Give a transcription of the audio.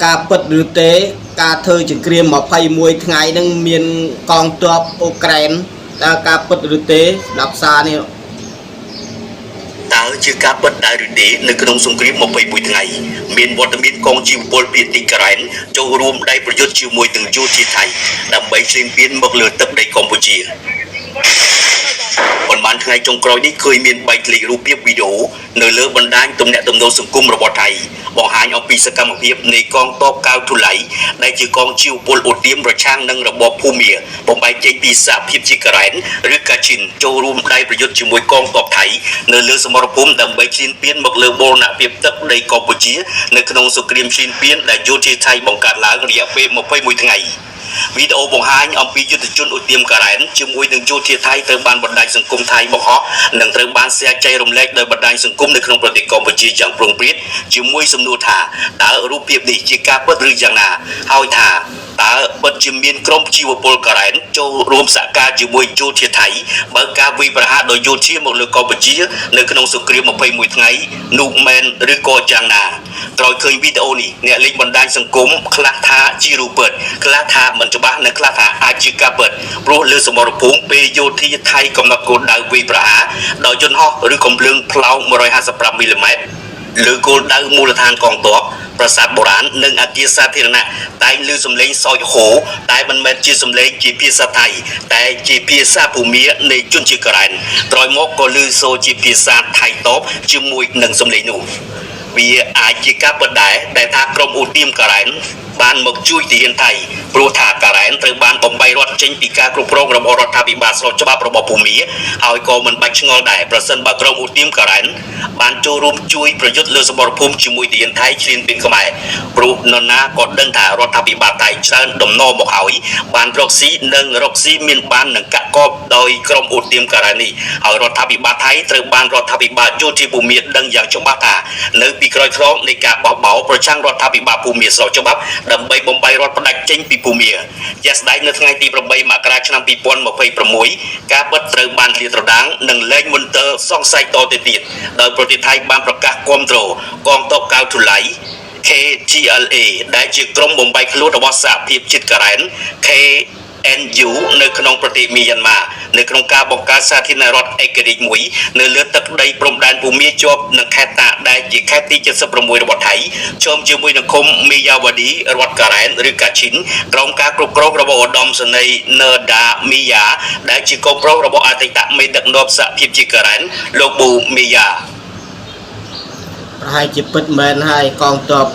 ការពិតឬទេ ការធ្វើចង្គ្រាម21ថ្ងៃហ្នឹងមានកងទ័ពអ៊ុក្រែនតើការពិតឬទេស្ដាប់សារនេះ តើជាការពិតដែរឬទេនៅក្នុងសង្គ្រាម21ថ្ងៃមានវត្តមានកងជីវពលភាគតិចការ៉ែនចូលរួមដៃប្រយុទ្ធជាមួយនឹងយោធាថៃដើម្បីឈ្លានពានមកលើទឹកដីកម្ពុជាប៉ុន្មានថ្ងៃចុងក្រោយនេះឃើញមានបែកធ្លាយរូបភាពវីដេអូនៅលើបណ្ដាញទំនាក់ទំនងសង្គមរបស់ថៃបង្ហាញអំពីសកម្មភាពនៃកងទ័ពកៅធូឡៃដែលជាកងជីវពលឧទាមប្រឆាំងនឹងរបបភូមាបំបែកចេញពីសហភាពជាការ៉ែនឬកាឈិនចូលរួមដៃប្រយុទ្ធជាមួយកងទ័ពថៃនៅលើសមរភូមិដើម្បីឈ្លានពានមកលើបូរណភាពទឹកដីកម្ពុជានៅក្នុងសង្គ្រាមឈ្លានពានដែលយោធាថៃបង្កើតឡើងរយៈពេល21ថ្ងៃវីដេអូបង្ហាញអំពីយុទ្ធជនឧទាមការ៉ែនជាមួយនឹងយោធាថៃត្រូវបានបណ្ដាញសង្គមថៃបង្ហោះនិងត្រូវបាន share ចែករំលែកដោយបណ្ដាញសង្គមនៅក្នុងប្រទេសកម្ពុជាយ៉ាងព្រោងព្រាតជាមួយសំណួរថាតើរូបភាពនេះជាការពិតឬយ៉ាងណាហើយថាតើពិតជាមានក្រុមជីវពលការ៉ែនចូលរួមសហការជាមួយយោធាថៃបើការវាយប្រហារដោយយោធាមកលើកម្ពុជានៅក្នុងសង្គ្រាម21ថ្ងៃនោះមែនឬក៏យ៉ាងណាក្រោយឃើញវីដេអូនេះអ្នកលេងបណ្ដាញសង្គមខ្លះថាជារូបពិតខ្លះថាមិនច្បាស់និងខ្លះថាអាចជាការពិតព្រោះលើសមរភូមិពេលយោធាថៃកំណត់គោលដៅវាយប្រហារដោយយន្តហោះឬកំភ្លើងផ្លោង155មីលីម៉ែត្រលើគោលដៅមូលដ្ឋានកងទ័ពប្រាសាទបុរាណនិងអគារសាធារណៈតែងឮសំឡេងសោចហូតែមិនមែនជាសំឡេងជាភាសាថៃតែជាភាសាភូមានៃជនជាតិការ៉ែនក្រោយមកក៏ឮសូរជាភាសាថៃតបជាមួយនឹងសំឡេងនោះវាអាចជាការពិតដែរដែលថាក្រុមឧទាមការ៉ែនបានមកជួយទាហានថៃព្រោះថាការ៉ែនត្រូវបានបំបីរដ្ឋចេញពីការគ្រប់គ្រងរបស់រដ្ឋាភិបាលស្របច្បាប់របស់ភូមាហើយក៏មិនបាច់ឆ្ងល់ដែរប្រសិនបើក្រុមឧទាមការ៉ែនបានចូលរួមជួយប្រយុទ្ធលើសមរភូមិជាមួយទាហានថៃឈ្លានពានខ្មែរព្រោះនរណាក៏ដឹងថារដ្ឋាភិបាលថៃច្រើនដំណរមកហើយបានរកស៊ីនិងរកស៊ីមានបាននឹងកាក់កបដោយក្រុមឧទាមការ៉ែននេះហើយរដ្ឋាភិបាលថៃត្រូវបានរដ្ឋាភិបាលយោធាភូមាដឹងយ៉ាងច្បាស់ថានៅពីក្រោយខ្នងនៃការបោះបោប្រឆាំងរដ្ឋាភិបាលភូមាស្របច្បាប់ដើម្បីបំបីរដ្ឋផ្ដាច់ចេញពីភូមាជាក់ស្ដែងនៅថ្ងៃទី8មករាឆ្នាំ2026ការពិតត្រូវបានលាតត្រដាងនិងលែងមន្ទិលសង្ស័យតទៅទៀតដោយប្រទេសថៃបានប្រកាសគាំទ្រកងទ័ពកៅធូឡៃ KGLA ដែលជាក្រុមបំបែកខ្លួនរបស់សហភាពជាតិការ៉ែន KNU នៅក្នុងប្រទេសមីយ៉ាន់ម៉ានៅក្នុងការបង្កើតសាធារណរដ្ឋឯករាជ្យមួយនៅលើទឹកដីព្រំដែនភូមាជាប់នឹងខេត្តតាដែលជាខេត្តទី76របស់ថៃជាមជាមួយនឹងឃុំមីយ៉ាវ៉ាឌីរដ្ឋការ៉ែនឬកាឈិនក្រោមការគ្រប់គ្រងរបស់ឧត្តមសេនីយ៍នឺដាមីយ៉ាដែលជាកូនប្រុសរបស់អតីតមេដឹកនាំសហភាពជាការ៉ែនលោកប៊ូមីយ៉ា ប្រហែលជាពិតមែនហើយកងទ័ព